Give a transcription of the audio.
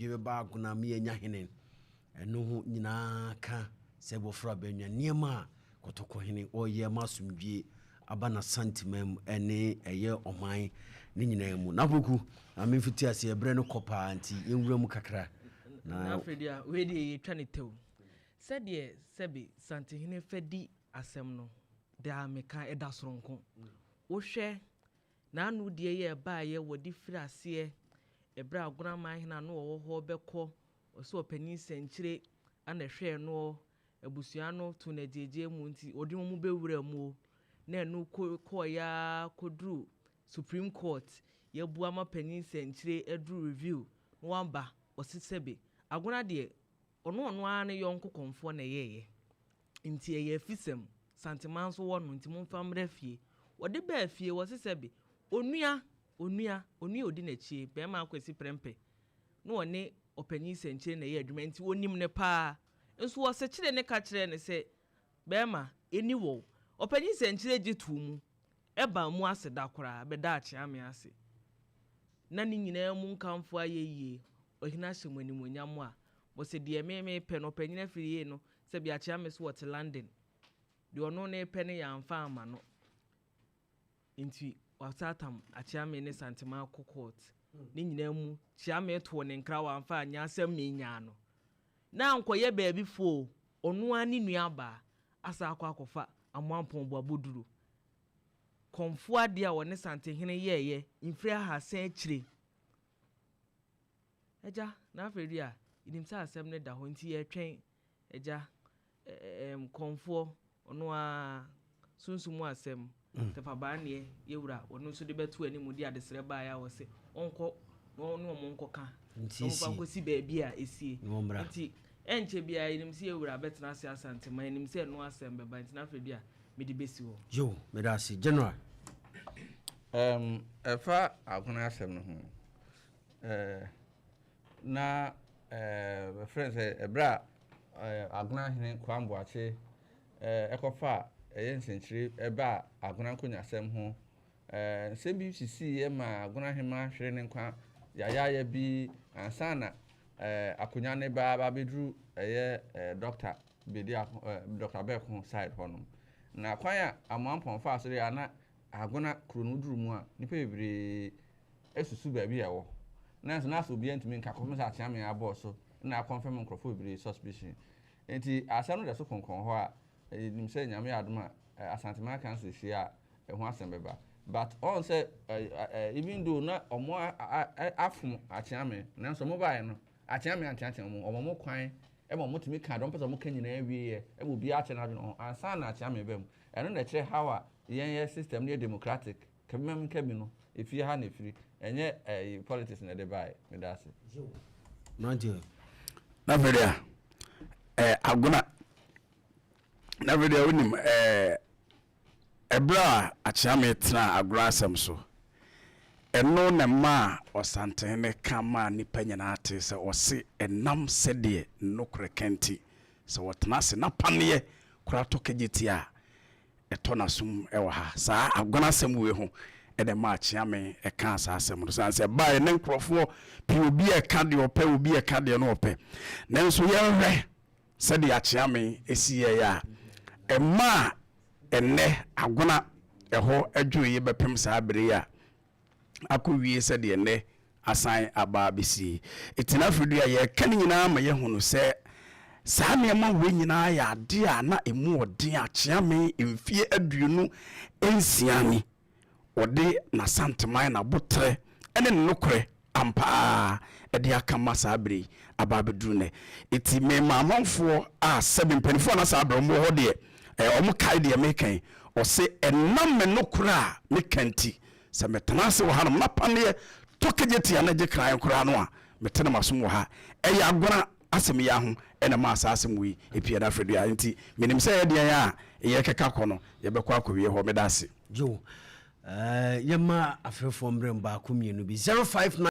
Bɛba Agona ma yɛanya hene. Ɛno ho nyinaa ka sɛ bɔfra bɛnwa nneɛma a Kɔtɔkɔhene ɔreyɛ ma asomdwie aba n'Asanteman mu ne ɛyɛ ɔman ne nyinaa mu. Napoku, ma memfiti aseɛ, berɛ no kɔ paa nti yɛnwura mu kakra. Na afei deɛ wei deɛ yɛtwa ne tɛw. Sɛdeɛ sɛbe Santehene fɛ di asɛm no, daa meka ɛda soronko. Wohwɛ n'ano deɛ yɛ ɛbaeɛ wɔde firi aseɛ ɛberɛ a Agonaman hene a na ɔwɔ hɔ bɛkɔ ɔsɛ ɔpanin sɛnkyire ana ɛhwɛɛ noɔ abusua no to no agyeegyee mu nti ɔde wɔn bɛwura mu na ɛno kɔɔeɛ ara kɔduru Supreme Court, yɛabu ama panin sɛnkyire aduru review na waba ɔse sɛbe Agona deɛ ɔno ara ne yɔnko kɔmfoɔ na ɛyɛɛyɛ nti ɛyɛ afisɛm. Santeman nso wɔ no nti momfa mmra fie. Wɔde baa fie wɔse sɛbe onua onua onua odi n'akyie bɛrima Akwasi Prɛmpɛ na ɔne ɔpanin sɛnkyire na ɛyɛ adwuma nti onim ne paa nso wɔsekyere ne ka kyerɛɛ ne sɛ bɛrima ɛni wɔ ɔpanin sɛnkyire gye too mu ɛba mu ase da koraa bɛda Akyeame ase na ne nyinaa mu nkamfo ayɛ yie. Ɔhene ahyɛ mu animuonyam a wɔsɛ deɛ meme pɛ no ɔpanyin afiri yie no sɛbi Akyeame so wɔte London deɛ ɔno ne pɛ no yɛamfa ama no nti wasatam Akyeame ne Santema akɔ court. Ne nyinaa mu Kyeame too ne nkra wamfa anyɛ asɛm menyaa no na nkɔyɛ baabi fo ɔno ara ne nua baa asa akɔ akɔfa Amoampɔn Boaboduro kɔnfo adeɛ a wɔne Santehene yɛɛyɛ mfiri 300 akyire. Agya na afei deɛ a yɛnim sɛ asɛm no da hɔ nti yɛtwɛn agya kɔnfoɔ ɔno a sunsum asɛm tɛfabaaneɛ yɛwura ɔno nso de bɛto anim de adesrɛ baeɛ a wɔsɛ ɔnkɔ na ɔne ɔmo nkɔka ɔmfa nkɔsi baabi a ɛsie nti ɛnkyɛ biara yɛnim sɛ yɛwura bɛtena ase Asantema yɛnim sɛ ɛno asɛm bɛba nti na afei deɛ a mede bɛsi hɔ. Yo, mede ase, General. Ɛfa Agona asɛm no ho na bɛfrɛ sɛ ɛberɛ a Agona hene Kwame Boakye ɛkɔfa ɛyɛ nsɛnkyerɛ ɛba Agona nkonnwasɛm ho, nsɛm bi sisiiɛ ma Agona hema hwere ne nkwa yayaaya bi ansa na akonnwa ne ba abɛduru ɛyɛ Doctor Bedi Doctor Bɛko side hɔnom. Na kwan a Amoampɔn fa so deɛ ana Agona kuro no duru mu a nipa bebree esusu baabi a ɛwɔ nanso na asɛ obiara ntumi nka kɔfem sɛ Akyeame abɔɔ so na akɔnfɛm nkurɔfoɔ bebree suspicion. Nti asɛm no da so konkɔn hɔ a nim sɛ Nyame yɛ adom a Asanteman Council hyia a ɛho asɛm bɛba. But ɔn sɛ even though na ɔmo afom Akyeame nanso ɔmo baeɛ no Akyeame anteatea ɔmo kwan ɛma ɔmo tumi ka deɛ ɔmo pɛ sɛ ɔmo ka nyinaa wie yɛ ɛma obiara akyerɛ n'adwene ho ansa na Akyeame ba mu. Ɛno na ɛkyerɛ how a yɛn yɛ system no yɛ democratic. Kabimam nkabi no efie ha na efiri ɛnyɛ ɛɛ politics na ɛde baeɛ. Meda ase. Mmeranteɛ. Na afei deɛ Agona na afei deɛ wonim ɛberɛ a Akyeame tena Agona asɛm so ɛno na maa Ɔsantehene ka maa nnipa nyinaa te sɛ ɔse ɛnam sɛdeɛ nokorɛ ka nti sɛ wɔtena ase na paneɛ koraa tɔ kagye ti a ɛtɔ n'asom ɛwɔ ha. Saa Agona asɛm wei ho ɛna maa Akyeame ɛka saa asɛm no sane sɛ baeɛ ne nkurɔfoɔ pii obi ɛka deɛ ɔpɛ obi ɛka deɛ no ɔpɛ nanso yɛnhwɛ sɛdeɛ Akyeame ɛsi yɛeɛ a ɛmaa ɛnnɛ Agona ɛhɔ adwoeɛ bɛpem saa bere yi a akɔwie sɛdeɛ nnɛ asan aba abɛsie. Ɛti no afei a yɛka no nyinaa ma yɛhunu sɛ saa nneɛma wei nyinaa yɛ adeɛ a na ɛmu ɔden. Akyeame mfie 26 ni ɔde n'Asanteman n'abotrɛ ɛne ne nokorɛ ampaa ɛde aka ma saa bere yi aba abɛduru nɛ. Ɛti mema amanfoɔ a sɛbi mpanimfoɔ na saa berɛ ɔmo wɔ hɔ deɛ ɔmo kae deɛ mekan ɔse ɛnam me nokorɛ a meka nti sɛ metena ase wɔ hanom na paneɛ tɔ kagye tia na gye kran koraa no a mete no masom wɔ ha. Ɛyɛ Agona asɛm yi aho ɛna maa saa asɛm wei ɛpia no afɛdua nti menim sɛ ɛyɛ deɛn a ɛyɛ kɛka kɔ no yɛbɛkɔ akɔwie hɔ. Meda ase. Yo, yɛma afrɛfoɔ mmerɛ baako mmienu bi 059.